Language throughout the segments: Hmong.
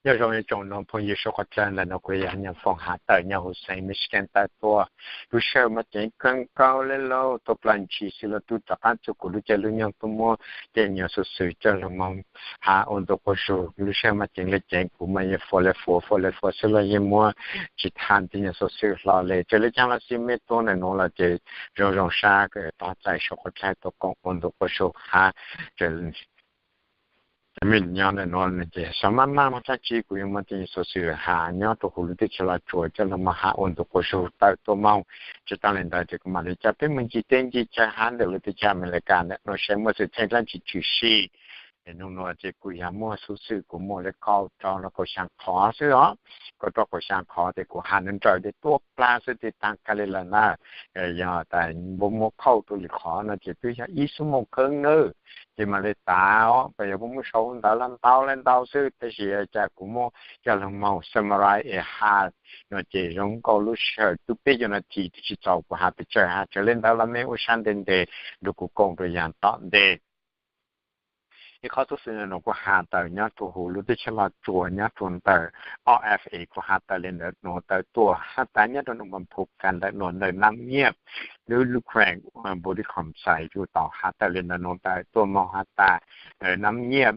Nyob zoo ib tsoom no phooj ywg suav qhov dlawg, ntawm no kuv yog Nyob Foom has tawm nyob huv xeev Michigan tawm tuaj. Lub sij hawm mas ceev kawg nkaus le lauj, tuaj plaws ntshis xwb los twb rov qab txug kuv lub caij lub nyoog tuaj muab tej nyuag xov xwm coj los mus has ua ntu quas zug. Lub sij hawm mas ceev le ceev, kuv mas yeej fuas le fuas fuas le fuas xwb los yeej muab tsis tham tej nyuag xov xwm hlo li. Raws li caag los xij mej tuaj ntawm nuav los ces zoo zoo sab tog txais suav qhov dlawg tuaj koom ua ntu quas zug hab. Mej nyob ntawm nuav ces xav maj maj muaj dlaab tsi kuv yuav muab tej nyuag xov xwm has nyob rua huv lub teb chaws Los Tsuas coj los mus has ua ntu quas zug tawm tuaj moog. Tsi taag le ntawd ces kuv mam li coj peb mus ncig teb ncig chaw hab ntawm lub teb chaws Amelikas ntawm nuav saib muaj xwm txheej dlaab tsi tshwm sim. Nub nuav ces kuv yog muaj xov xwm kuv muaj le kaum rau los kaum xyaa qhov xwb os. Kaum rau kaum xyaa qhov ces kuv has nrawm nrawm ces tuaj plaag xwb ces taag kag li lawm na. Yog tas puab muab khauj rua lwm qhov no ces twb yog ib xuab moos kawg nawb, ces mam li tav os. Puas yog puab muab sau ntawv los ntau le ntau xwb, tab sis cas kuv muab coj los moog summarize es has no ces zoo nkaus lub sij hawm twb peb caug nas this twb tsi txaus kuv has pes tsawg, has tsawg le ntawd los mej ua sab ntev ntev nrug kuv koom rua yaam tom ntej. Ib qhov xov xwm no kuv has tawm nyob rua huv lub teb chaws Los Tsuas nyob rua ntawm O F A, kuv has tawm le ntawm nuav tawm tuaj hab tas nyob rua num pas phu kas ntawm nuav ntawm Nab Nyiaj, lub lub kheem Npum Li Khoom Xais kuj tau has tawm le ntawm nuav tawm tuaj moog has tas Nab Nyiaj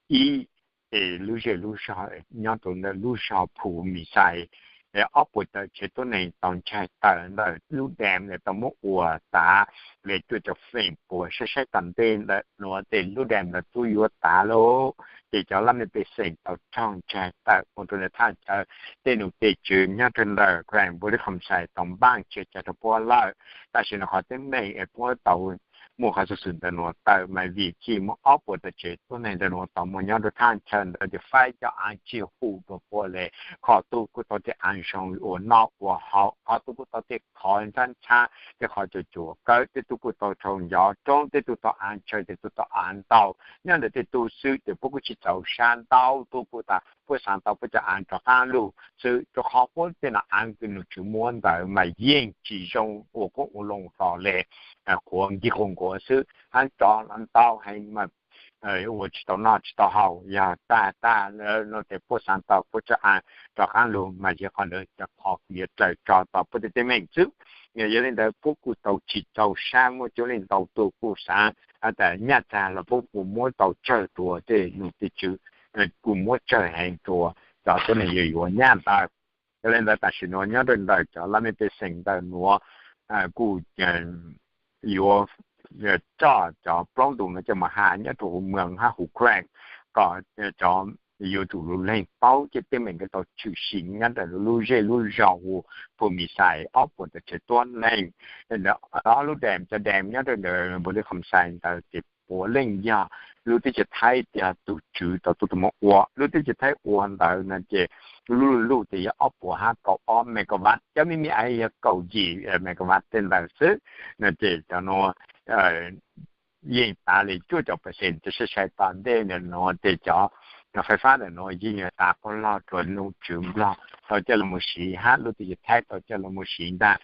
ib es lub zej lub zog nyob rua ntawm lub zog Phu Mis Xais, ob puas tawm tsev tuab neeg tau ntshai tawm ntawm lub dam tau muab ua tav le cuaj caum feem pua. Saib saib tom ntej ntawm nuav tej lub dam ntawd tub yuav tav lauj, ces cov laj mej pej xeem tau raug ntshai tawm ua rua ntawm thaj chaw tej num tej tswv nyob rua ntawm kheem Npum Li Khoom Xais tau npaaj tseg cov rua puab lawm. Tab sis no qhov teeb meem es puab tau muaj qhov xov xwm ntawm nuav tawm mas vim tsi muaj ob puas tawm tsev tuab neeg ntawm nuav tau muaj nyob rua thaj chaw ntawd ces faib cov aav tsi hum rua puab le. Qhov tub kuj tau tej aav zoo ua noj ua haus, qhov tub kuj tau tej qhov ntxhab ntxhab, tej qhov cuam cuam kawg, tej tub kuj tau rau ncov roob, tej tub tau aav tsawg, tej tub tau aav ntau. Nyob ntawm tej tub xwb ces puab kuj tsi txaus sab ntau, tub kuj tas puab xaav tau puab cov aav rov qaab lug xwb, rua qhov puab tej no aav kws num tswv muab ntawd mas yeej tsi zoo ua qoob ua loo hlo le, qhuav nkig quas nkuav xwb, hab rov los ntau heev mas ua tsi tau noj tsi tau haus. Yog tag tag no ces puab xaav tau puab cov aav rov qaab lug mas yog qhov ntawd cov qhov kws yuav dlawg tso tau puab tej teeb meem xwb. Yog li ntawd puab kuj tau tsi txaus sab, muaj coob leej ntau tug kuj xaav tas nyaj txag los puab kuj muab tau tsawg rua tej num tej tswv, kuj muab tsawg heev rua cov tuab neeg yuav yuav nyaj ntawd. Yog li ntawd tam sim nuav nyob rua ntawm cov laj mej pej xeem ntawm nuav kuj yuav coj cov plaub ntus no coj mus has nyob rua huv Moog hab huv Kheem, kom cov yuav tsum lug leeg paub tej teeb meem kws tau tshwm sim nyob ntawm lub zej lub zog huv Phu Mis Xais ob puas tawm tsev tuab neeg. Ob lub dam, cov dam nyob rua ntawm Npum Li Khoom Xais ntawd ces puav leej yog lub teb chaws Thaib yog tug tswv tau tuaj mus ua. Lub teb chaws Thaib ua ntawd no ces lub lug lug ces yog ob puas hab kaum ob megawatt, cov me me aav yog kaum yim megawatt tej ntawd xwb. No ces cov nuav yeej tav le cuaj caum percent, ces sai sai tom ntej ntawm nuav ces cov fais fab ntawm nuav yeej yuav tav quas log rua num tswv Nplog tau coj lug mus siv hab lub teb chaws Thaib tau coj lug mus siv ntag.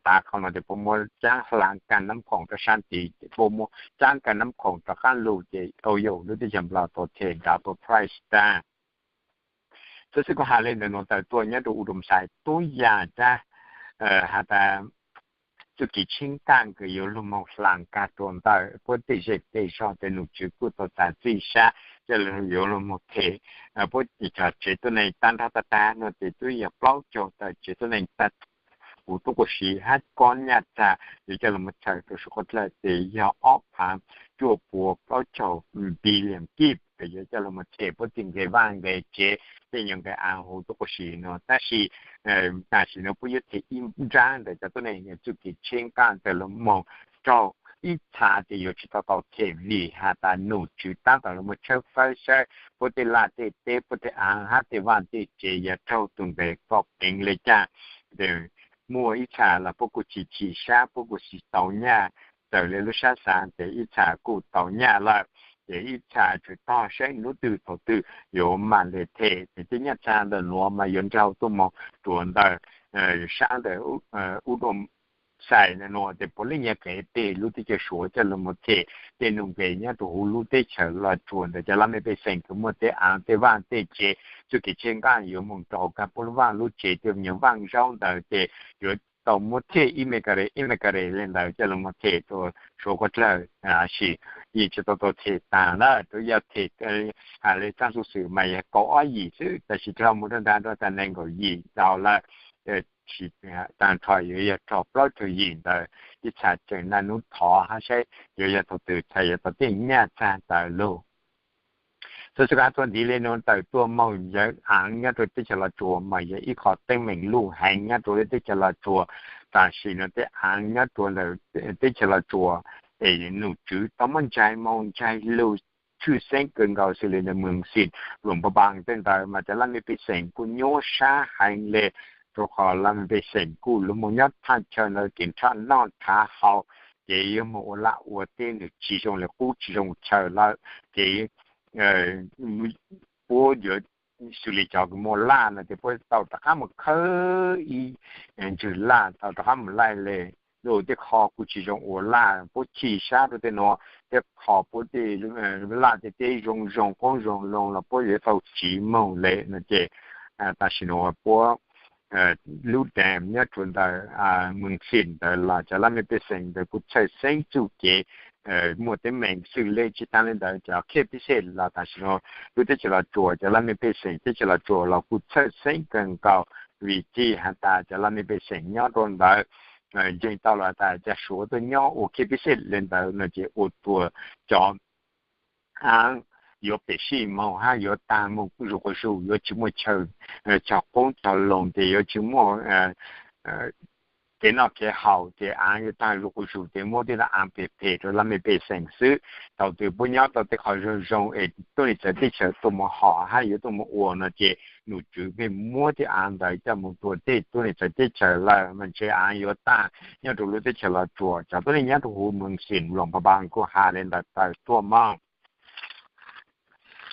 Tav qhov no ces puab muab caab hlaa kaaj nab khoom rua sab tid, ces puab muab caab kaaj nab khoom rov qaab lug ces au yam lub teb chaws Nplog tau them double price tag. Xwb xwb kuv has le ntawm nuav tawm tuaj nyob rua U Doo Xais tub yam tag, has tas txuj kev tsheeb kaaj kws yuav lug moog hlaa kaaj rua ntawm puab tej zej tej zog ces num tswv kuj tau tas txij sab coj lug yuav lug moog them puab cov tsev tuab neeg tag nrho tag tag no ces twb yog plaub caug tawm tsev tuab neeg tag huv tub quas siv hab kob nyaj txag yuav coj lug moog txhawm rua suav qhov dlawg ces yog ob phav cuaj puas plaub caug billion kib kws yuav coj lug moog them puab tej nqe vaaj nqe tsev, tej nyuas nqe aav huv tub quas siv no. Tab sis tam sim no puab yuav them ib nraab ntawm cov tuab neeg txuj kev tsheeb kaaj ntawd lug moog raug ib txha ces yuav tsi tau tau them vim has tas num tswv tab tom lug moog tshawb fawb saib puab tej laj tej teb, puab tej aav hab tej vaaj tej tsev yog raug tug nqe kom keev le caag. Muaj ib txha los puab kuj tsi chim sab, puab kuj tsi tau nyaj, txawm le lub sab xaav ces ib txha kuj tau nyaj lawm, ces ib txha tsuas tog saib nub twg thaus twg yuav maam le them. Ces tej nyaj txag ntawm nuav mas yuav nraug tuaj moog rua ntawm sab ntawm U Doo xais no ces puav leej yog kev pem lub teb chaws Suav coj los mus them tej nuj nqes nyob rau huv lub teb chaws Los Tsuas ntawm cov laj mej pej xeem kws muaj tej aav tej vaaj tej tsev, txuj kev tsheej nqaj yuav moog rau hauv kag puab lub vaaj lub tsev tej me nyuam vaaj zaub ntawd ces yuav tau muab them ib me ka re ib me ka re le ntawd coj los mus them rua Suav qub dlawg. Tab sis yeej tsi tau tau them taag lawm, rua yog them has le tsaaj xuj xwm mas yog kaum ob yim xwb, tab sis dhau moog rua nraag rua taag neeg nkaum yim tau lawm, tsi taag nrho yuav yog rua plaub caug yim ntawd. Ib txha tseem naj nub thov hab saib yuav yog thaus twg txha yuav tau tej nyaj txag ntawd lug. Xov xwm kuv has txug ntiv le nuav, tawm tuaj moog yawg aav nyob rua teb chaws Los Tsuas mas yog ib qho teeb meem luj heev nyob rua lub teb chaws Los Tsuas. Tam sim nuav tej aav nyob rua ntawm teb chaws Los Tsuas es nom tswv tau muab ntsaig moog ntsaig lug tshwj xeeb kawg nkaus xws le ntawm Moos Xim, Luam Pha Npaas tej ntawd mas cov laj mej pej xeem kuj nyuaj sab heev le, rua qhov laj mej pej xeem kuj lug moog nyob thaj chaw ntawd kev nrhav noj nrhav haus, ces yuav moog ua laj ua teb nwg tsi zoo le qub tsi zoo chaw lawm, ces puab yuav xws le cov kws muaj laj no ces puab tau rov qab moog khawb ib ntswg laj tau rov qab moog laij le lug tej qho kuj tsi zoo ua laj, puab chim sab rua tej nuav, tej qho puab tej laj tej teb zoo zoo qoob zoo loo los puab yuav tau tsiv moog le no ces tam sim nuav puab lub dam nyob rua ntawm Moos Xim ntawd los cov laj mej pej xeem ntawd kuj txhawj xeeb txuj kev muaj teeb meem xwj le tsi taag le ntawd cov khej pej xeem los tam sim nuav lub teb chaws Los Tsuas cov laj mej pej xeem teb chaws Los Tsuas los kuj txhawj xeeb kawg nkaus, vim txij has tas cov laj mej pej xeem nyob rua ntawd ntseeg tau los has tas cov Suav tuaj nyob ua khej pej xeem le ntawd no ces ua rua cov aav yuav pem sij moog hab yuav taag moog zuj quas zug, yuav tsi muaj chaw cog qoob cog loo ces yuav tsi muaj kev noj kev haus ces aav yuav taag zuj quas zug ces muab tej nuav aav phem phem rua laj mej pej xeem xwb. Thaus twg puab nyob tau tej qho zoo zoo es tuab neeg txawv teb chaws tuaj moog hom hab yuav tuaj moog ua no ces nom tswv pheej muab tej aav ntawd coj moog rua tej tuab neeg txawv teb chaws lawm mas ntshe aav yuav taag nyob rua lub teb chaws Los Tsuas. Cov tuab neeg nyob rua huv Moos Xim, Luam Pha Npaas kuj has le ntawd tawm tuaj moog.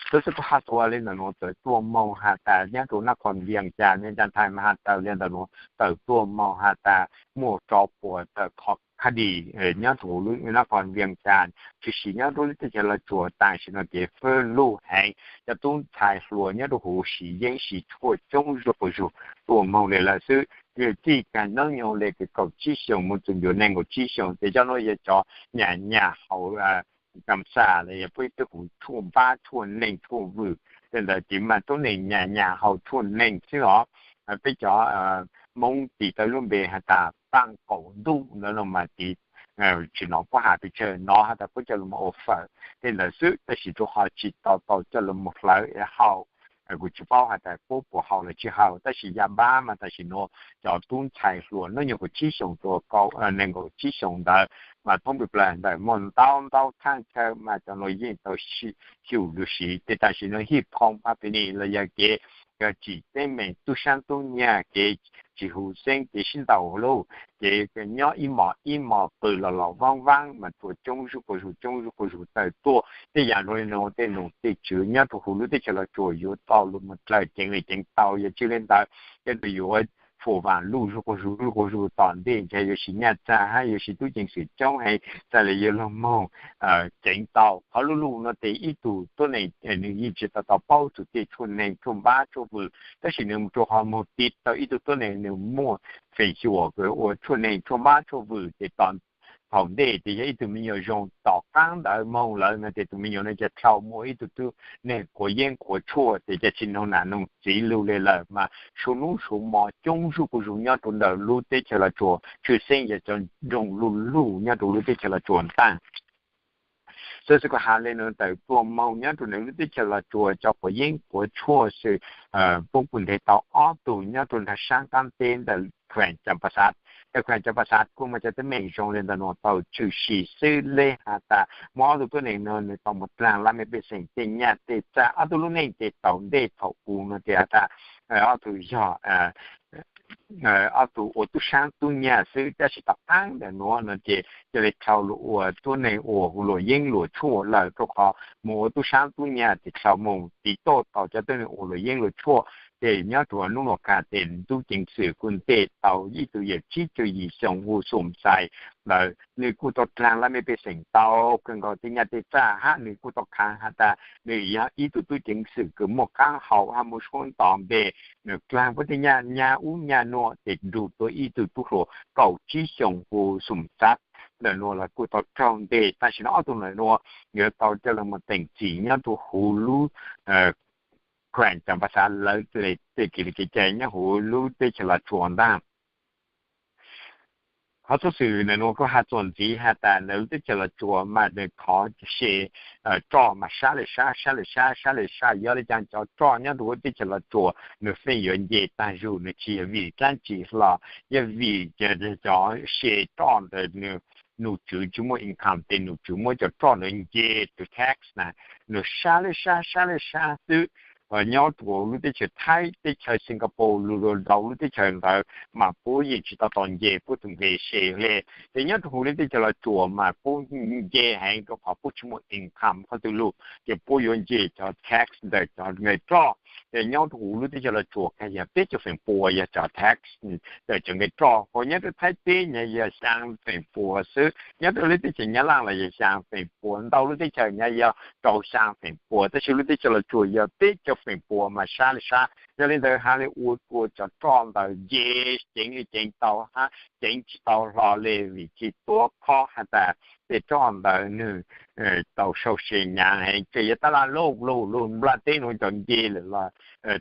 Xov xwm kuv has txug le ntawm nuav tawm tuaj moog has tas nyob rua Nas Khoos Vias Cas, Vias Cas Thais mas has tawm le ntawm nuav tawm tuaj moog has tas muaj tsov puam tawm qhov kha dis nyob rua huv lub Nas Khoos Vias Cas, tshwm sim nyob rua lub teb chaws Los Tsuas tam sim nuav kev fab luj heev. Cov tub ntxhais hluas nyob rua huv siv yeeb siv tshuaj coob zuj quas zug tuaj moog le lawm xwb. Txij kag noob nyoog le kaum tsib xyoos moog txug ncua neeg nkaum tsib xyoos ces cov nuav yog cov nyam nyam haus kam xas los yog puab ib tug huv tshuaj npab tshuaj neeg tshuaj vwm tej ntawd ces mas tuab neeg nyam nyam haus tshuaj neeg xwb os. Peb cov Moob tis tau lub npe has tas taaj qaum ntuj ntawd no mas tiv tsi nov puab has pes tsawg, nov has tas puab coj lug moog ua fawm tej ntawd xwb, tab sis rua qhov tsi tau tau coj lug moog hlawv es haus. Kuv tsi paub has tas puab puas haus los tsi haus, tab sis yaj npab mas tam sim nuav cov tub ntxhais hluas noob nyoog kaum tsib xyoos rua kaum neeg nkaum tsib xyoos ntawd mas thoob plawg ntawm muaj ntau ntau thaaj chaw mas cov nuav yeej tau xyum lug siv. Ces tam sim nuav hij phoo pha pes nis los yog kev tsim teeb meem tub saab tub nyag, kev tsis huv xeeb, kev sib ntaus luj, kev nyob ib mos ib mos qw los los vaab vaab mas tuaj coob zuj quas zug coob zuj quas zug tawm tuaj. Tej yam zoo le nuav tej nom tej tswv nyob rua huv lub teb chaws Los Tsuas yuav tau lug moog dlaws ceev le ceev tau. Yog tsi le ntawd, tej ntawd yuav fuam vaam luj zuj quas zug zuj quas zug tom ntej ntshe yuav siv nyaj txag hab yuav siv tub ceev xwm coob heev txhaj le yuav lug moog ceev tau. Qhov luj luj nuav tes ib tug tuab neeg nwg yeej tsi tau tau paub txug tej tshuaj neeg tshuaj npab tshuaj vwm, tab sis nwg rua qhov moog tiv tau ib tug tuab neeg nwg muaj feem xyuam kws ua tshuaj neeg tshuaj npab tshuaj vwm ces tom thaum ntej tes yog ib tug me nyuam zoo. Tom qaab ntawd moog lawm no tes tus me nyuam no ca dlhau muaj ib tug tuab neeg quav yeeb quav tshuaj tes ca tsi noog nam noog txiv lug le lawm mas suav nub suav mo coob zuj quas zug nyob rua ntawm lub teb chaws Los Tsuas, tshwj xeeb yog cov nroog luj luj nyob rua lub teb chaws Los Tsuas ntaag. Xwb xwb kuv has le nuav tawm tuaj moog nyob rua ntawm lub teb chaws Los Tsuas cov quav yeeb quav tshuaj xwb, puab kuj nteg tau ob tug nyob rua nraag saab qaab teb ntawm khueem Cam Pas Xav. Ntawm khueem Cam Pas Xav kuj muaj cov teeb meem zoo le ntawm nuav tau tshwm sim xwb le has tas muaj ob tug tuab neeg no nwg tau moog dlaag laj mej pej xeem tej nyaj tej txag. Ob tug lub neej tes thaum ntej thaum u no tes has tas ob tug yog ob tug ua tub saab tub nyag xwb, tab sis tom qaab ntawm nuav no ces ca le dlhau lug ua tuab neeg ua luam yeeb luam tshuaj lawm, rua qhov moog ua tub saab tub nyag tes dlhau moog tiv tauj tau cov tuab neeg ua luam yeeb luam tshuaj. Ces nyob rua hnub nuav kag tes tub ceev xwm kuj ntes tau ib tug yawm tsib caug yim xyoo hu Xum Xais ntawd, nws kuj tau dlaag laj mej pej xeem ntau kawg nkaus tej nyaj tej txag hab nws kuj tau khaav has tas nws yog ib tug tub ceev xwm kws muaj qaab hau hab muaj suab nto npe, nws dlaag puab tej nyaj nyab ub nyaj nuav tes nrug tau ib tug tub hluas kaum tsib xyoo hu Xum Xav ntawm nuav los kuj tau raug ntes. Tam sim no ob tug ntawm nuav yuav tau coj lug moog teem txim nyob rua huv lub khueem cam pas xav lawv le tej kis li kev cai nyob huv lub teb chaws Los Tsuas ntag. Qhov xov xwm ntawm nuav kuj has txuas ntxiv has tas ntawm lub teb chaws Los Tsuas mas nws khov se roj mas sab le sab, sab le sab, sab le sab. Yog le caag cov roj nyob rua huv teb chaws Los Tsuas nws feej yuav nce tag zug, nws tsis yog vim dlaab tsi hlo, yog vim cov se roj ntawd nws num tswv tsis muaj income tes num tswv muab cov roj ntawd nce tus tax na, nws sab le sab, sab le sab xwb. Nyob rua lub teb chaws Thaib, teb chaws Singapore, lug rua ntau lub teb chaws ntawd mas puab yeej tsis tau tau nce puab tus nqe se le. Ces nyob rua huv lub teb chaws Los Tsuas mas puab nce heev rua qhov puab tsis muaj income qhov twg lug, ces puab yuav nce cov tax ntawm cov nqe roj. Ces nyob rua huv lub teb chaws Los Tsuas kag yog peb caug feem pua yog cov tax ntawm cov nqe roj, ho nyob rua Thaib teb nyag yog xyaa feem pua xwb, nyob rua lub teb chaws Nyab Laj los yog xyaa feem pua, ntau lub teb chaws nyag yog rau xyaa feem pua, tab sis lub teb chaws Los Tsuas yog peb caug feem pua mas sab le sab. Yog li ntawd has le ua rua cov roj ntawd nce ceev le ceev tau hab ceev tsis tau hlo le vim tsis tuab khob has tas tej roj ntawd nws tau sau se hnyav heev, tseem yog tab laj lug lug lug nplaj teb nuav cov nce lawm los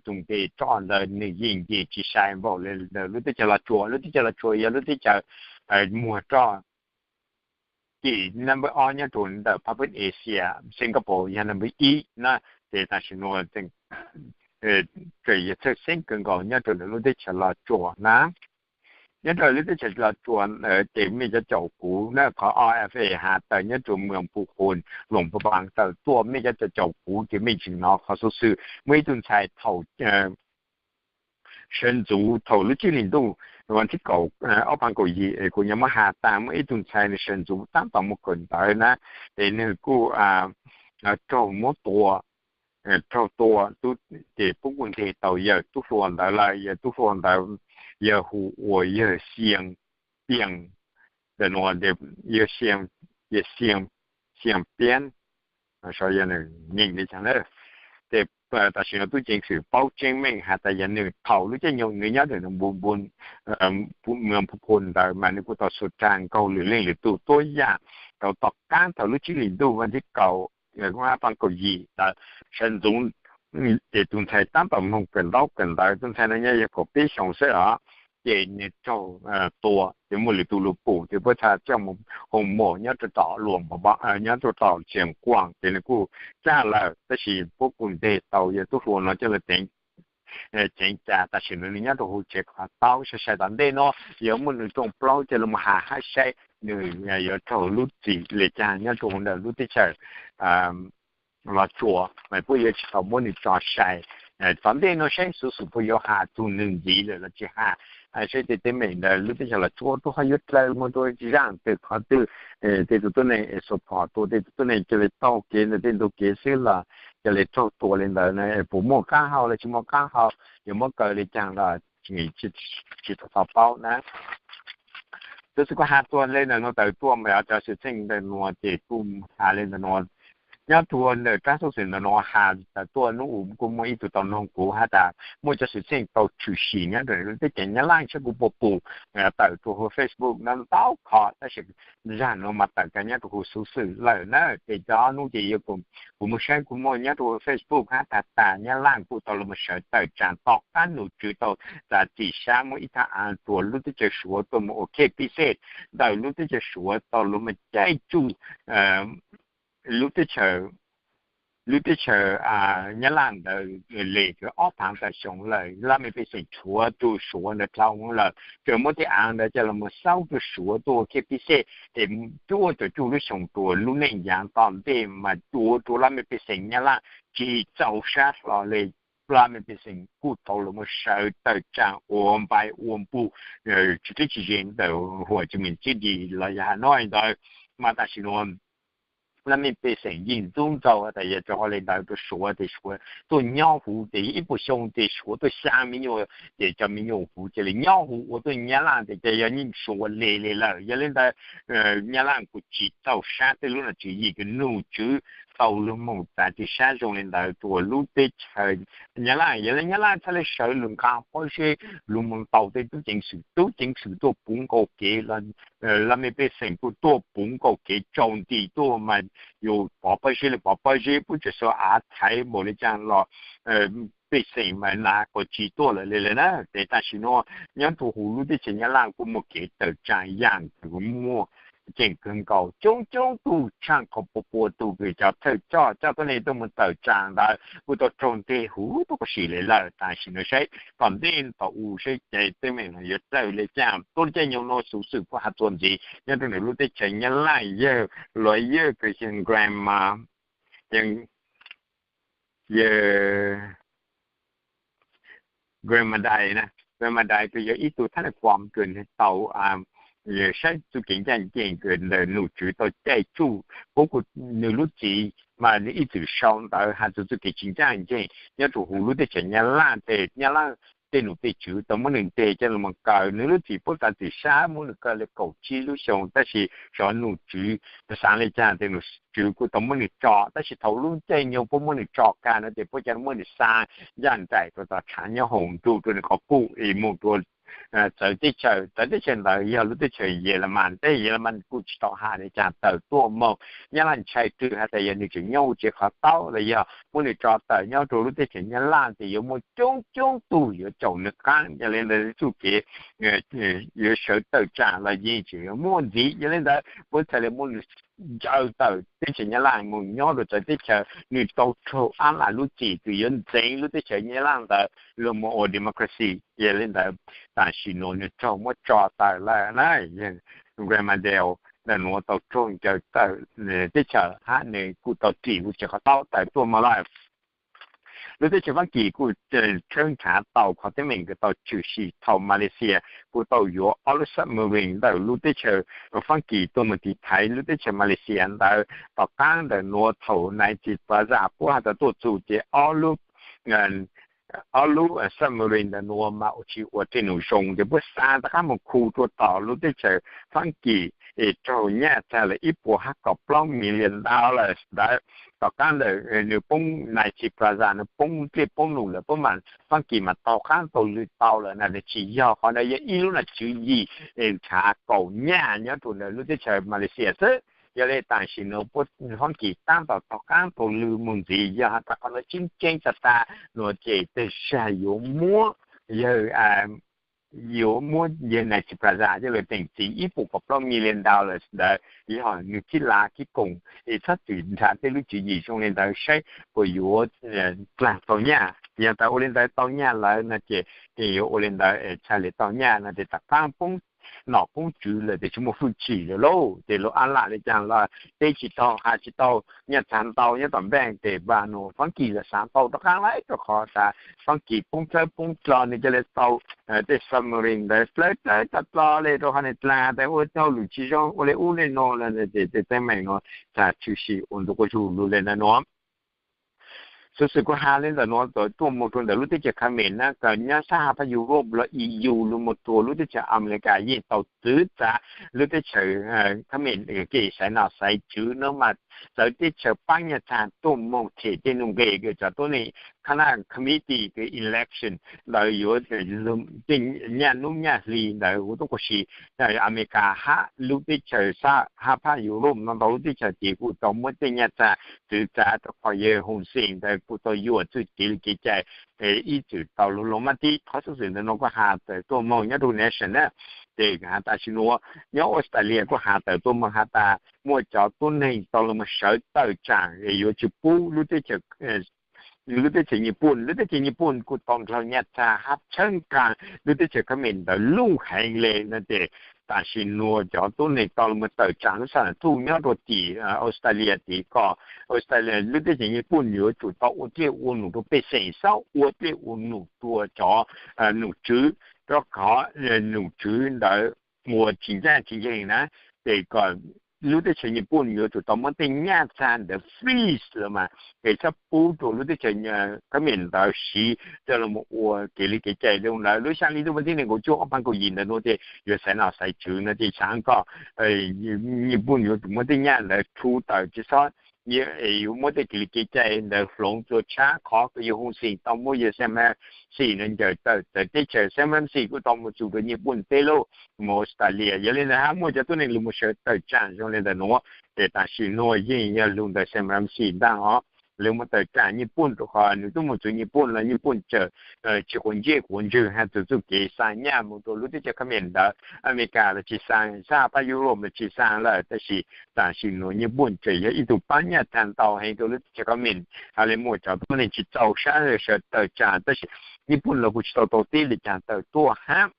tus nqe roj ntawd nws yeej nce tsis sai npaum le ntawm lub teb chaws Los Tsuas. Lub teb chaws Los Tsuas yog lub teb chaws muag roj tim number ob nyob rua ntawm Southeast Asia, Singapore yog number ib na. Ces tam sim nuav tseem yog txhawj xeeb kawg nkaus nyob rua ntawm lub teb chaws Los Tsuas na. Nyob rua lub teb chaws Los Tsuas ces mej cov caum kuv na, qhov O F A has tas nyob rua moos Phu Khun, Luam Phu Paa tawm tuaj, mej cov caum kuv ces mej tseem nov qhov xov xwm muaj ib tug ntxhais thaum sawv ntxuv thaum lub tsib hlis ntuj vas thib kaum, ob phav kaum yim es kuv nyuam qhuav has tas muaj ib tug ntxhais nws sawv ntxuv tab tom muaj kawm ntawv na, ces nws kuj raug muab tua, raug tua, ces puab kuj nteg tau yawg tub hluas ntawd lawm. Yawg tub hluas ntawd yawg hu ua yawg Xia Piaj, yawg Xia, Xia Piaj, nyeem li cas na. Ces tam sim no tub ceev xwm paub tseeb meej has tas yog nws thaum lub caij nyoog nws nyob ntawm nws npu npu Phu Khun ntawd mas nws kuj tau xuas rag nkaug lwm leej lwm tus tuab yam rau tom qaab thaum lub tsib hlis ntuj vas thib kaum, ob phav kaum yim ntawd sawv ntxuv, ces tus ntxhais tab tom moog kawm ntaub kawm ntawv, tus ntxhais no nyaj yog kaum peb xyoos xwb os, ces nws raug tua ces muaj lwm tus lug pum ces puab txhad coj mus hu mos nyob rua tom Luam, nyob rua tom Xias Kuam ces nws kuj txaj lawm, tab sis puab kuj nteg tau yawg tub hluas no coj lug ceev cas. Tam sim no nws nyob rua huv tsev qhov taub, sai sai tom ntej no yog muaj nws rooj plaub coj lug has hab saib nws yuav raug lub txim le caag nyob rua huv ntawm lub teb chaws Los Tsuas mas puab yuav tsis tau muab nws tso sai. Tom ntej no saib xuv xwm puab yuav has tug nwg ntxiv lawm los tsis has. Saib tej teeb meem ntawd lub teb chaws Los Tsuas rua qhov yuav dlaws moog rua zaaj twg qhov twg, tej tug tuab neeg es support tua tej tug tuab neeg ca le taug kev ntawm tej ntug kev xwb los ca le raug tua le ntawd na, puas muaj qaab hau los tsis muaj qaab hau, yuav muab kaw le caag los tsis tau paub na. Tab sis kuv has tuaj le ntawm nuav tawm tuaj mas cov xwm txheej ntawm nuav ces kuj has le ntawm nuav. Nyob rua ntawm rab xov xwm ntawm nuav has tawm tuaj nub u kuj muaj ib tug tau noog kuv has tas muaj cov xwm txheej tau tshwm sim nyob rua teb chaws Nyab Laj saib kuv puas pum, tawm rua huv Facebook no ntau qhov, tab sis zag nuav mas tawm kag nyob rua huv xuv xwm lawm na. Ces cov nub ces yog kuv moog saib kuv muaj nyob rua huv Facebook hab tag tag Nyab Laj kuj tau lug moog sawv tawm tsaam tom qab num tswv tau txav txim sab muaj ib thaj aav rua lub teb chaws Suav tuaj moog ua kej pib xej ntawm lub teb chaws Suav tau lug moog caij tsuj lub teb chaws, lub teb chaws Nyab Laj ntawd le kws ob phaav tawm xyoo lawm, laj mej pej xeem tshuav rua Suav ntawd dlhau lawm, tseem muab tej aav ntawd coj lug moog xauj rua Suav tuaj ua kej pib xej, es cuaj caum cuaj lub xyoo rua lub neej yaav tom ntej mas ua rua laj mej pej xeem Nyab Laj tsis txaus sab hlo le. Laj mej pej xeem kuj tau lug moog sawv tawm tsaam ua npai ua npug tsis dleb tsis ze ntawm Hồ Chí Minh City los yog Hà Nội ntawd, mas tam sim nuav laj mej pej xeem yeej ntxub ntxaug tas yog rau qhov li ntawd rau Suav ces Suav tuaj nyob huv ces ib puas xyoo ces Suav tuaj xya me nyuam ces cov me nyuam huv cia li nyob huv ua tuaj Nyab Laj ces yog yeej Suav le li lawm. Yog li ntawd Nyab Laj kuj tsis txaus sab tej lub nom tswv yim kws nom tswv tau lug moog txav tsis sab zoo li ntawd rua lub teb chaws Nyab Laj. Yog li Nyab Laj txhaj le sawv lug nqaa pob zeb lug moog ntaus tej tub ceev xwm, tub ceev xwm tuaj puv nkaus kev, laj mej pej xeem kuj tuaj puv nkaus kev tsaus nti tuaj mas yus pov pob zeb le pov pob zeb, puab tseem xuas av thaiv npaum le caag los pej xeem mas nav quas tsi tuaj lawm le lawm na. Ces tam sim nuav nyob rua huv lub teb chaws Nyab Laj kuj muaj kev tawm tsaam yaam kws muaj ceem kawg nkaus, coob coob tug tshaaj qhov pua pua tug kws cov thawj coj coj tuab neeg tuaj moog tawm tsaam ntawd kuj tau raug nteg huv tuab quas sim le lawm. Tam sim nuav saib tom ntej tom u saib cai teeb meem nuav yuav txawj le caag. Tuab le caag nyoog nuav xuv xwm kuj has txuas ntxiv nyob rua nwg lub teb chaws Nyab Laj yawg luas yawg kws xeem Grandma, yawg Grandma Dai na, Grandma Dai kws yog ib tug thab naj kuam kws nwg tau saib txuj kev ncaaj nceeg kws ntawm nom tswv tau caij tsuj, puab kuj, nwg lub txiv mas nwg ib txwm sau ntawv has txug txuj kev tsis ncaaj nceeg nyob rua huv lub teb chaws Nyab Laj. Ces Nyab Laj tej nom tej tswv tau muab nwg nteg coj lug moog kaw, nwg lub txiv puab xaav txim sab muab nwg kaw le kaum tsib lub xyoo, tab sis sov nom tswv xaav le caag ces nom tswv kuj tau muab nwg tso, tab sis thaum lub caij nyoog puab muab nwg tso kag no ces puab ca muab nwg xa ncaaj nraim rua tom tshav nyob hoom nrug rua nwg qhov pum es moog rua txawv teb chaws. Txawv teb chaws ntawd yog lub teb chaws Yelaman, teb Yelaman kuj tsis tau has le caag tawm tuaj moog. Nyab Laj ntshai rwg has tas yog nwg tseem nyob huv tsev qhov taub los yog muab nwg tso tawm nyob rua lub teb chaws Nyab Laj ces yuav muaj coob coob tug yuav caum nwg qaab. Yog le ntawd txuj kev yuav sawv tawm tsaam los yeej tseem yuav muaj ntxiv. Yog le ntawd puab txhaj le muab nwg ncaws tawm teb chaws Nyab Laj moog nyob rua txawv teb chaws. Nwg tau raug ab lam lub txim kws yuav ntxeev lub teb chaws Nyab Laj ntawd lug moog ua democracy. Yog le ntawd tam sim nuav nwg raug muab tso tawm lawm na. Yawg Grandma Dai ntawm nuav tau raug ncaws tawm teb chaws hab nwg kuj tau dim huv tsev qhov taub tawm tuaj moog lawm. Lub teb chaws Faab Kis kuj tshawb nrhav tau qhov teeb meem kws tau tshwm sim thaum Malaysia kuj tau yuav ob lub submarine ntawm lub teb chaws Faab Kis tuaj moog tiv thaiv lub teb chaws Malaysia ntawd. Tom qaab ntawm nuav thaum Nineteen Plaza puab has tas tuaj txug ces ob lub ob lub submarine ntawm nuav mas ua tsis ua tej num zoo ces puab xa rov qaab moog khu rua tom lub teb chaws Faab Kis es raug nyaj txag lawm ib puas hab kaum plaub million dollars ntawd. Tom qaab ntawm nwg poob Nineteen Plaza nwg poob dlej poob num lawm puab mas Faab Kis mas taug qaab taug lw tau lawm na. Nwg tsis yog, qhov ntawd yog ib lub nom tswv yim nrhav kaum nyaj nyob rua ntawm lub teb chaws Malaysia xwb. Yog le tam sim nuav puab Faab Kis taab tom taug qaab taug lw moog ntxiv, yog has tas qhov nuav tseeb tseeb tag tag nuav ces tej zag yuav muab yawg yuav muab yawg Nineteen Plaza coj lug teem txiv ib puas kaum plaub million dollars ntawd, yog nwg kib lav kib koom es txhob txwm nrhav tej lub tswv yim zoo le ntawd saib puas yuav dlaag tau nyaj. Yog tas ua le ntawd tau nyaj lawm no ces yuav ua le ntawd es txhaj le tau nyaj no ces tom qaab poob nom poob tswv lawm ces tsis muaj hwj chim lawm lauj. Ces lub ab lam le caag los teb tsis taug has tsis tau, nyaj txag ntau nyob tom npeej ces npaj nuav Faab Kis lawm xaav tau rov qaab lawm rua qhov tas Faab Kis poob plawg poob dlo nwg ca le tau tej submarine ntawd plawg plawg dlo dlo le rua qhov nwg dlaag tas ua tau lwm tsis zoo ua le ub le nuav lawm ces tej teeb meem nuav txhaj tshwm sim ua ntu quas zug lug le ntawm nuav. Xuv xwm kuv has le ntawm nuav tawm tuaj moog rua ntawm lub teb chaws Khamis na, kws nyob sab hab phab Europe los E U lug moog rua lub teb chaws Amelikas yeej tau txwv txav lub teb chaws Khamis kev xaiv nom xaiv tswv nuav mas txawv teb chaws paab nyaj txag tuaj moog them tej nuj nqes kws cov tuab neeg Khanat Committee kws election ntawd yuav tej nyaj nub nyaj hli ntawd huv tuab quas sim. Amelikas hab lub teb chaws sab hab phab Europe no ntau lub teb chaws ces kuj tau muab tej nyaj txag txwv txav rua qhov yawg Hun Sen ntawd kuj tau yuam txuj kev li kev cai ib txwm tau lug lug mab tib. Qhov xuv xwm ntawm nuav kuj has tawm tuaj moog nyob rua Nation na, ces has tas tam sim nuav nyob Australia kuj has tawm tuaj moog has tas muaj cov tuab neeg tau lug moog sawv tawm tsaam es yuav tsi pub lub teb chaws Nyij Pooj. Lub teb chaws Nyij Pooj kuj tau nrhav nyaj txag hab tshawb nqaa lub teb chaws Khamis ntawd luj heev le no ces tam sim nuav cov tuab neeg tau lug moog tawm tsaam lub sab nam thuj nyob rua tim Australia tim kom Australia lub teb chaws Nyij Pooj yuav tsum tau ua dlej ua num rua pej xeem, xob ua dlej ua num rua cov nom tswv, rua qhov nom tswv ntawd ua tsis ncaaj tsis nceeg na, ces kom lub teb chaws Nyij Pooj yuav tsum tau muab tej nyaj txag ntawd freeze los mas, es txhob pub rau lub teb chaws Khab Mem ntawd siv coj los ua kev li kev cai zoo lawm. Lub xya hli ntuj vas thib nees nkaum cuaj ob phav kaum yim ntawm nuav ces yuav xaiv nom xaiv tswv no ces xaav koj Nyij Pooj yuav tsum muab tej nyaj ntawd rhu tawm tsi xob, yuav muab tej kev li kev cai ntawd hloov tua tshab qhov kws yawg Hun Sen tau muab yawg Sam Rainsy no ncaws tawm txawv teb chaws. Sam Rainsy kuj tau mus txug rau Nyij Pooj teb lawm, mus Australia. Yog li ntawd hab muaj cov tuab neeg lug mus sawv tawm tsaam zoo li ntawm nuav, ces tam sim nuav yeej yog lug ntawm Sam Rainsy ntag os. Lawv muab tawm tsaam Nyij Pooj rau qhov nws tub mus txug Nyij Pooj los Nyij Pooj tseem tsi quav ntsej quav ntswg has txug txuj kev xa nyaj mus rau lub teb chaws Khab Mem ntawd. Amelikas los tsi xa, sab pab Europe los tsi xa lawm, tab sis tam sim nuav Nyij Pooj tseem yog ib tug pab nyaj txag ntau heev rau lub teb chaws Khab Mem. Has le muaj cov tuab neeg tsi txaus sab sawv tawm tsaam, tab sis Nyij Pooj los kuj tsi tau tau teb li caag tawm tuaj hab.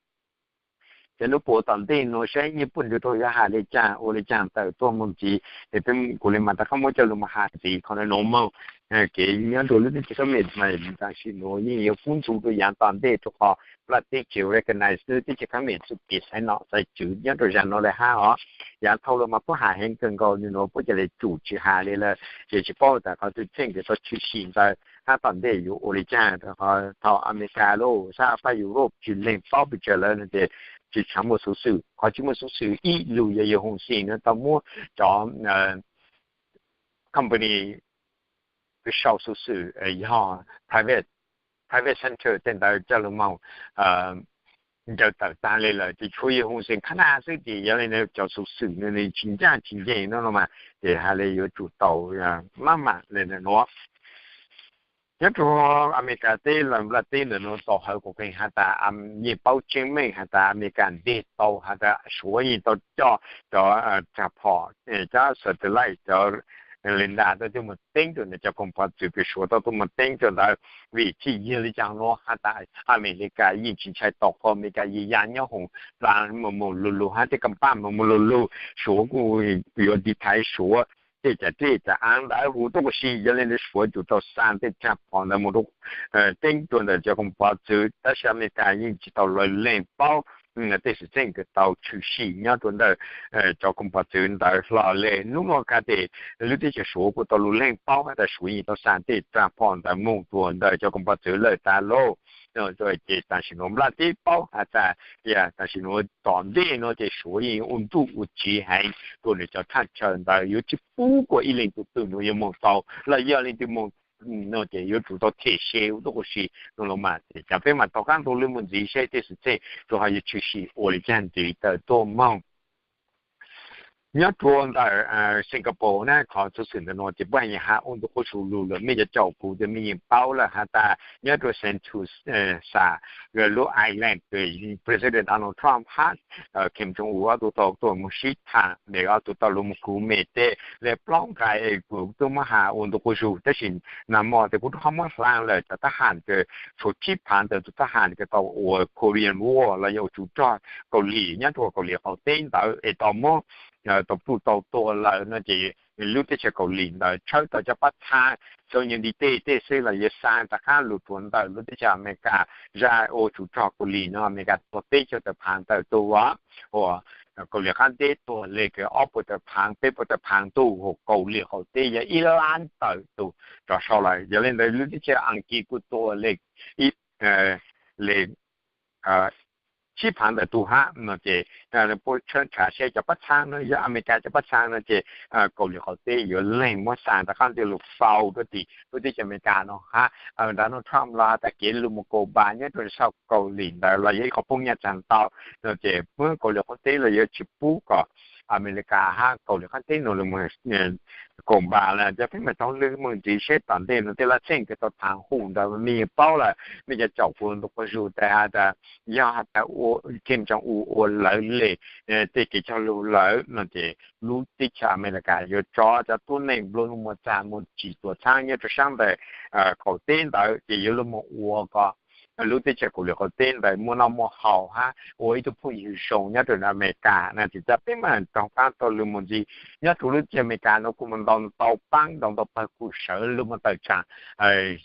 Ces nub puas tom ntej nuav saib Nyij Pooj yuav rau yog has le caag ua le caag tawm tuaj moog ntxiv, es peb kuv le mas rov qab muab coj lug mas has ntxiv qhov nuav moog. Kev nyob rua lub teb chaws Khab Mem mas tam sim nuav yeej yuav kub ntxhov rua yaav tom ntej rua qhov nplaj teb tsi recognize lub teb chaws Khab Mem txuj kev xaiv nom xaiv tswv nyob rua zag nuav le hab os. Yaav dhau lug mas puab has heev kawg nkaus, nwg nuav puab ca le tsum tsi has le lawm, ces tsi paub tas qhov twg txheej kws tau tshwm sim ntawd hab tom ntej yuav ua le caag. Thaum Amelikas lub sab pab Europe tsi leeg paub pes tsawg lawm no ces tsi tshaav muaj xuv xwm. Qhov tsi muaj xuv xwm ib lug yog yawg Hun Sen no tau muab cov company kws sau xuv xwm yog private, private sector tej ntawd coj lug moog ncaws tawm taag le lawm, ces tshuav yawg Hun Sen khab naj xwb, ces yog le cov xuv xwm no nws tsi ncaaj tsi nceeg no los mas, ces has le yuav tsum tau mab mam le nuav. Nyob rua Amelikas teb los nplaj teb ntawm nuav tau hawv kuas pheej has tas, yeej paub tseeb meej has tas Amelikas nteg tau has tas Suav yeej tau coj cov tshaj phom, cov satellite, cov radar tau tuaj moog teeb rua ntawm cov koog pov txwv kws Suav tau tuaj moog teeb rua ntawd. Vim tsi yog le caag nuav has tas Amelikas yeej tsi ntshai tau qhov Amelikas yeej ya nyob hoom plas moog moog lug lug hab tej kam paj moog moog lug lug, Suav kuj yuav tiv thaiv Suav tej cam dlej cam aav ntawd huv tuab ua si. Yog le ntawd Suav tsum tau xa tej tshaj phom ntawd moog rua teeb rua ntawm cov koog pov txwv, tab sis Amelikas yeej tsi tau lawv leeg paub tej xwm txheej kws tau tshwm sim nyob rua ntawm cov koog pov txwv ntawd hlo le. Nub nuav kav tes lub teb chaws Suav kuj tau lug leeg paub has tas Suav yeej tau xa tej tshaj phom ntawd moog rua ntawm cov koog pov txwv lawm tas lauj. Ces tam sim nuav nplaj teb paub has tas, tam sim nuav tom ntej nuav ces Suav yeej ua ntuj ua tsiv heev rua nwg cov thaj chaw ntawd, yuav tsi pub kuas ib leeg tug twg nuav yuav moog tau, los yog leej twg moog no ces yuav tsum tau them se huv tuab ua si no los mas. Ces peb mam rov qaab nrug lug moog ntxiv saib tej xwm txheej rua qhov yuav tshwm sim ua le caag ntxiv tawm tuaj moog. Nyob rua ntawm Singapore na, qhov xuv xwm ntawm nuav ces puab yeej has ua ntu quav zug lug lawm, mej cov caum kuv tes mej yeej paub lawm has tas nyob rua Sentosa lub island kws President Donald Trump hab Kim Jong Un ob tug tau tuaj moog sib thaam, es ob tug tau lug moog khwv mej tej le plaub nqai, kuv tub muab has ua ntu quav zug, tab sis nag hmo tes kuv rov qab muab hlaa lawm cov thab ham kws tshuav tsib phaav ntawm tus thab ham kws tau ua Korean War los yog ua tsov rog Kaus Lim nyob rua Kaus Lim qaum teb ntawd es tau muab tau pluj tau tua lawm no ces lub teb chaws Kaus Lim ntawd tshawb tau cov pab txhab, txawm yog ntiv tej tej xwb los yuav xa rov qab lug rua ntawm lub teb chaws Amelikas. Zaj ua tsov rog Kaus Lim no Amelikas tua peb caug tawm phaav tawm tug, ua Kaus Lim qaab teb tua le kws ob puas tawm phaav peb puas tawm phaav tug, ua Kaus Lim qaum teb yog ib lab tawm tug rov sau lawm. Yog le ntawd lub teb chaws Askiv kuj tua le ib le tsib phaav ntawm tug hab no ces puab tshawb nrhav saib cov pab txhab no yog Amelikas cov pab txhab no ces Kaus Lim qaum teb yuav leeg muab xa rov qab ntxiv lug faus rua tim lub teb chaws Amelikas no hab. Donald Trump los has tas kev lug moog Cuba nyob rua sau Kaus Lim ntawd los yog ib qhov poob nyaj txag ntau no ces puab Kaus Lim qaum teb los yuav tsi pub kom Amelikas hab Kaus Lim qaab teb no lug moog Cuba lawm. Ces peb mam rov lug moog ntxiv saib tom ntej no tej laj txheej kws tau thaav hum ntawd mej yeej paub lawm, mej cov caum kuv ntu quav zug tas has tas yog has tas Kim Jong Un ua lawv le tej kev cog lug lawm no ces lub teb chaws Amelikas yuav tso cov tuab neeg nplua nuj muag txag muag tsim tuam txhab nyob rua saab ntawm qaum teb ntawd ces yuav lug moog ua kom lub teb chaws Kauslim Qaum Teb ntawd muaj noj muaj haus hab ua ib tug phooj ywg zoo nyob rau Amelikas na. Ces peb mam rov qab taug lw mus ntxiv nyob rau lub teb chaws Amelikas no kuj muaj ntau ntau paab ntau ntau pawg kuj sawv lug mus tawm tsaam,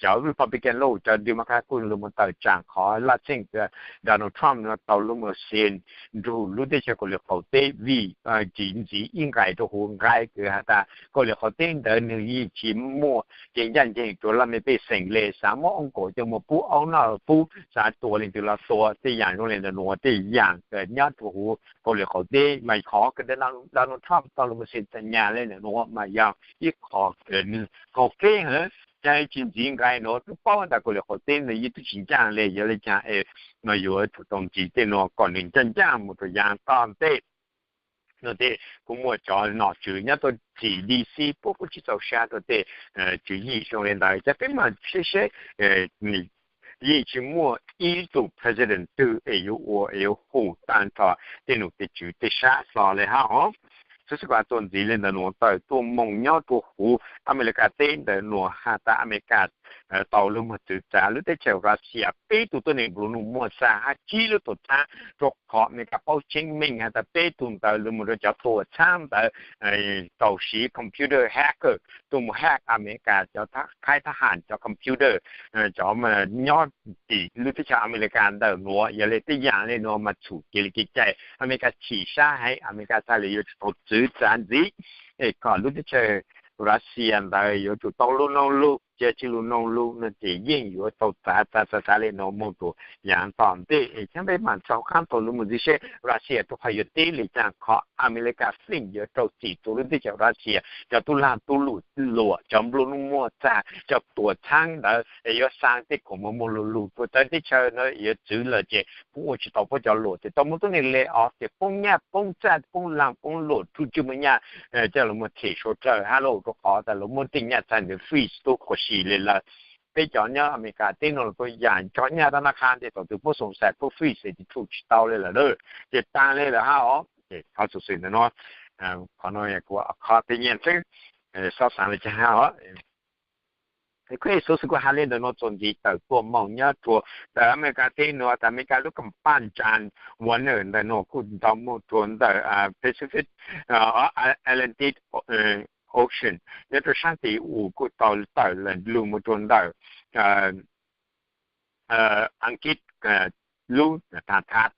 cov Republican los cov Democrat kuj lug mus tawm tsaam qhov laj txheej Donald Trump no tau lub mus xia nrug lub teb chaws Kauslim Qaum Teb vim tsis ntxiv ib nqai rau huv nqai kws has tas Kauslim Qaum Teb ntawd nwg yeej tsis muaj kev ncaj nceeg rua laj mej pej xeem le, xav muab oob kaum coj mus pub aub noj pub, xav tua leej twg los tua, tej yaam zoo le ntawm nuav tej yaam nyob rua huv Kauslim Qaum Teb mas qhov kws Donald Trump tau lug mus xia tag nyas le ntawm nuav mas yog ib qho kws nwg qaug kev hab, ca tsis ntxiv nqai nuav twb paub tas Kauslim Qaum Teb ntawd yeej twb tsis ncaaj le, yog le caag es no yuav tsum tau ntxiv tej nuav kom nwg ncaaj ncaaj mus rua yaav tom ntej. No tej kuj muaj cov nom tswv nyob rua txim D C puab kuj tsis txaus sab rua tej tswv yim zoo le ntawd. Ca peb mam seb seb, yeej tsis muaj ib tug president twg es yuav ua es yuav hu taag nrho tej nom tej tswv tej sab hlo le hab os. Xov xwm kuj tuaj ntxiv le ntawm nuav tawm tuaj moog nyob rua huv Amelikas teb ntawm nuav has tas Amelikas tau lug mus txwv txav lub teb chaws Russia peb tug tuab neeg nplua nuj muaj txag hab tsib lub tuam txhab, rua qhov Amelikas paub tseeb meej has tas peb tug ntawd lug mus rua cov tuam txhab ntawd tau siv computer hacker tuaj mus hack Amelikas cov khaib thab ham cov computer, cov nyob tim lub teb chaws Amelikas ntawm nuav. Yog le tej yaam le nuav mas txhum kev le kev cai, Amelikas chim sab heev, Amelikas txhaj le yuav tsum tau txwv txav ntxiv es kom lub teb chaws Russia ntawd yuav tsum tau lug noog lug, ca tsis lug noog lug no ces yeej yuav tau txav txav txav txav le nuav moog rua yaav tom ntej. Es cov peb mam rov qaab taug lw mus ntxiv seb Russia rua qhov yuav teb le caag qhov Amelikas feem yuav rau txim rua lub teb chaws Russia cov tub lag tub luam, cov nplua nuj muaj txag, cov tuam txhab ntawd es yuav xaa tej khoom muag muag lug lug rua txawv teb chaws no yuav txwv lawm ces poob ua tsis tau puab cov luam, ces tau muaj tuab neeg le os, ces poob nyaj poob txag poob lag poob luam rua tsis muaj nyaj coj lug mus them suav dlawg hab lauj, rua qhov tas lawv muab tej nyaj txag ntawd freeze tub quas si le lawm. Peb cov nyob Amelikas teb no los tuab yaam cov nyaj tab naj qha ntej thaum twg puab xoom xais puab freeze ces tsuj tsis tau le lawm, ces taag le lawm hab os. Ces qhov xov xwm ntawm nuav, qhov no kuv qhov tej nyaj xwb, xob xaav le caag hab os. Kuj xov xwm kuj has le ntawm nuav txuas ntxiv tawm tuaj moog nyob rua tawm Amelikas teb nuav tas Amelikas lub kam paj ntsa Warner ntawm nuav kuj tau moog rua ntawm Pacific, Atlantic Ocean nyob rua saab tim u kuj tau tawm lug moog rua ntawm Ankit lub thav thab,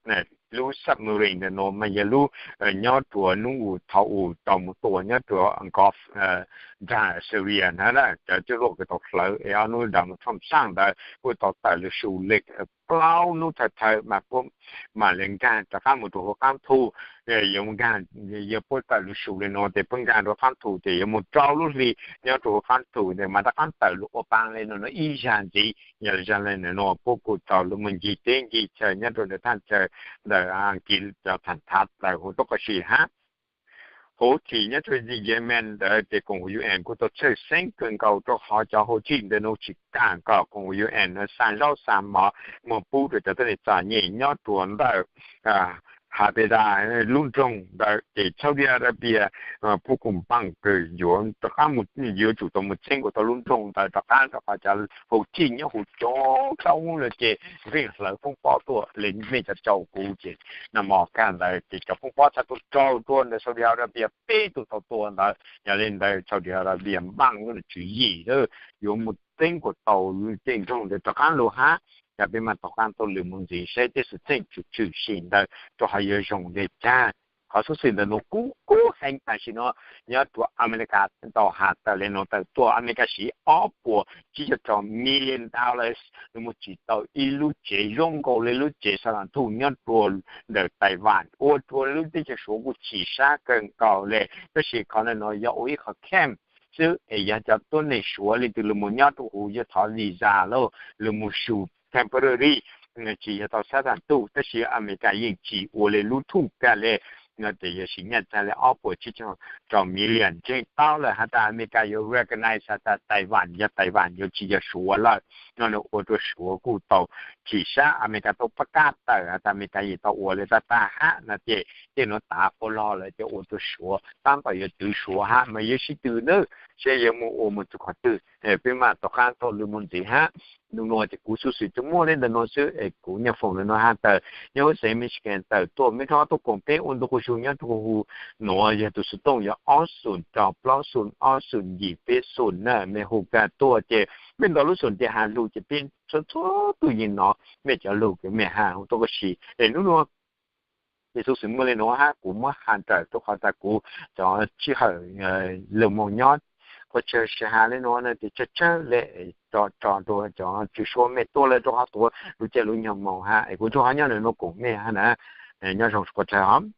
lub submarine ntawm nuav mas yog lub nyob rua nub u thaum u tau moog tua nyob rua Gulf nraag Syria na, cov cuaj luaj kws tau hlawv es ob nub Donald Trump saab ntawd kuj tau tawm lug su le plaub nub thawv thawv mas puab mam le nkaag rov qaab moog rua huv qaab thu. Yuav nkaag, yog puab tawm lug su le nuav tes puab nkaag rua qaab thu tes yuav moog rau lub hli nyob rua huv qaab thu tes mas rov qaab tawm lug ua paab le nuav ib zag ntxiv. Yog le zag le nuav puab kuj tau lug moog ncig teb ncig chaw nyob rua ntawm thaj chaw ntawm Ankit cov thav thab tawm huv tub quas si hab. Houthi nyob rua Yemen ntawd ces koom U N kuj tau txhawj xeeb kawg nkaus rua qhov cov Houthi ntawd nuav tsis kaam kom koom U N xa zaub xa mov moog pub rua cov tuab neeg txom nyem nyob rua ntawm Hodeidah lub nroog ntawd ces Saudi Arabia puab kuj npaaj kws yuav rov qaab, yuav tsum tau moog txeeb kuas tau lub nroog ntawd rov qaab rua qhov cov Houthi nyob huv coob coob lawm ces nqeeb hlawv foob pob tuaj le mej cov caum kuv ces nag hmo kag ntawd ces cov foob pob txhaj tuaj raug rua ntawm Saudi Arabia peb tug tau tua ntawd. Yog le ntawd Saudi Arabia npaaj lub tswv yim yuav moog txeeb kuas tau tej nroog ntawd rov qaab lug hab. Yog peb maam taug qaab taug lw moog ntxiv saib tej xwm txheej tshwm sim ntawd rua qhov yuav zoo le caag. Qhov xov xwm ntawm nuav kub kub heev tam sim nuav nyob rua Amelikas tau has tawm le nuav tawm tuaj Amelikas siv ob puas tsib caug rau million dollars lug moog tsim tau ib lub tsev zoo nkaus le lub tsev xab tas thuj nyob rua ntawm Taiwan ua rua lub teb chaws Suav kuj chim sab kawg nkaus le. Tab sis qhov ntawm nuav yog ua ib qhov camp xwb es yog cov tuab neeg Suav leej twg lug moog nyob rua huv yuav thov visa lawm lug moog su temporary, tsis yog tau xab tas thuj. Tab sis Amelikas yeej tsim ua le lub thuj kag le no tes yuav siv nyaj txag le ob puas tsib caug rau million. Ntseeg tau lawm has tas Amelikas yuav recognize has tas Taiwan yog Taiwan yuav tsis yog Suav lawm no, ua rua Suav kuj tau chim sab Amelikas tau pab kaj tawm has tas Amelikas yeej tau ua li tab tag hab no ces tej nuav tav ua log lawm ces ua rua Suav tab tom yuav twv Suav hab mas yuav sib tw nawb, seb yuav mus ua mus txug qhov twg peb mam rov qab tau lug mus ntxiv hab. Nub nua ces kuv xuv xwm tsuas muaj le ntawm nuav xwb es kuv Nyob Foom le nuav has tas nyob huv xeev Michigan tawm tuaj mej rov tuaj koom peb ua ntu quas zug nyob rua huv nuav yog tus xov tooj yog ob xoom rau plaub xoom ob xoom yim peb xoom na, mej hu kag tuaj ces mej ntaus lub xoom ntawd has lug ces peb txhua txhua tug yeej nov mej cov lug kws mej has huv tuaj koj si es nub nua ces xuv xwm muaj le nuav hab kuv muab has nrawm rua qhov tas kuv cov sij hawm lug moog nyob quas tsawg sij has le nuav na ces tsawg tsawg le tso tso rua cov tswv suab mej tuaj le rua qhov tuav lub caij lub nyoog moog hab es kuv rua qhov nyob le nuav koom mej hab na. Nyob zoo quas tsawg os.